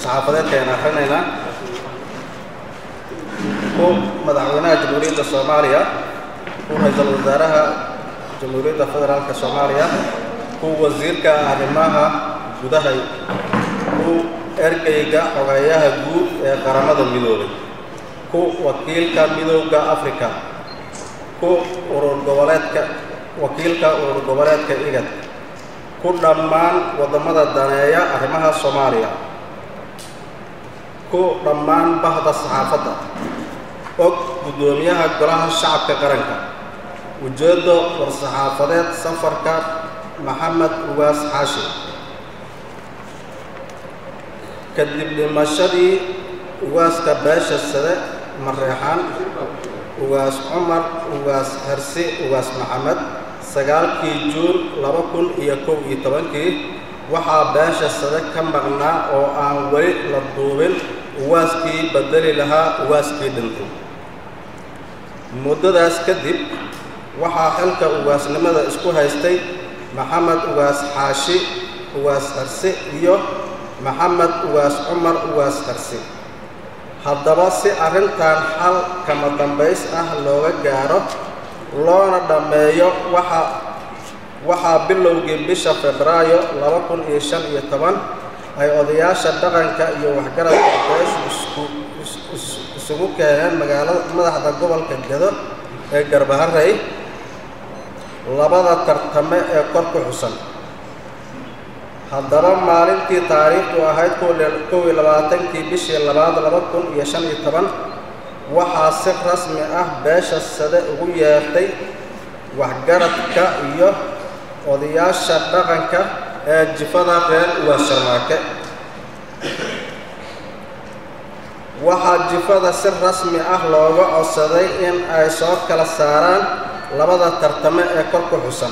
War-saxaafadeedka ayaan akrinaynaa. Ku Madaxweynaha Jamhuuriyadda Soomaaliya, ku Ra-iisul Wasaaraha Jamhuuriyadda Federaalka Soomaaliya, ku Wasiirka Arrimaha Gudaha, ku Ergeyga Xogeeyaha Guud ee Qaramada Midoobay, ku Wakiilka Midowda Africa, ku urur goboleedka wakiilka Urur Goboleedka IGAD, ku dhammaan waddamada daneeya arrimaha Soomaaliya, ku dhammaan bahda saxaafadda, og Guddoomiyaha Golaha Shacabka Qaranka. Ujeeddo: war-saxaafadeed safarka Maxamed Ugaas Xaashi. Kadib dhimashadii ugaaska beesha Sade Mareexaan, Ugaas Cumar Ugaas Xersi Ugaas Maxamed, 9-kii Juun 2011-kii, waxaa beesha Sade ka maqnaa oo aan weli la duubin ugaaskii bedeli lahaa ugaaskii dhintay. Muddadaas kadib waxaa xilka ugaasnimada isku haystay Maxamed Ugaas Xaashi Ugaas Xersi iyo Maxamed Ugaas Cumar Ugaas Xersi. Haddaba, si arrintan xal kama dambays ah looga gaaro loona dhammeeyo, waxaa bilowgii bisha Febraayo 2015 ay odayaasha dhaqanka iyo waxgaradka beeshu isku isugu keeneen magaalada madaxda gobolka Gedo ee Garbaharey labada tartame ee kor ku xusan. Haddaba, maalintii taariikhdu ahayd 21-kii bishii labaad 2015, waxaa si rasmi ah beesha Sade ugu yeertay waxgaradka iyo odayaasha dhaqanka ee jifada reer Ugaas Sharmaake. Waxaa jifada si rasmi ah looga codsaday in ay soo kala saaraan labada tartame ee kor ku xusan.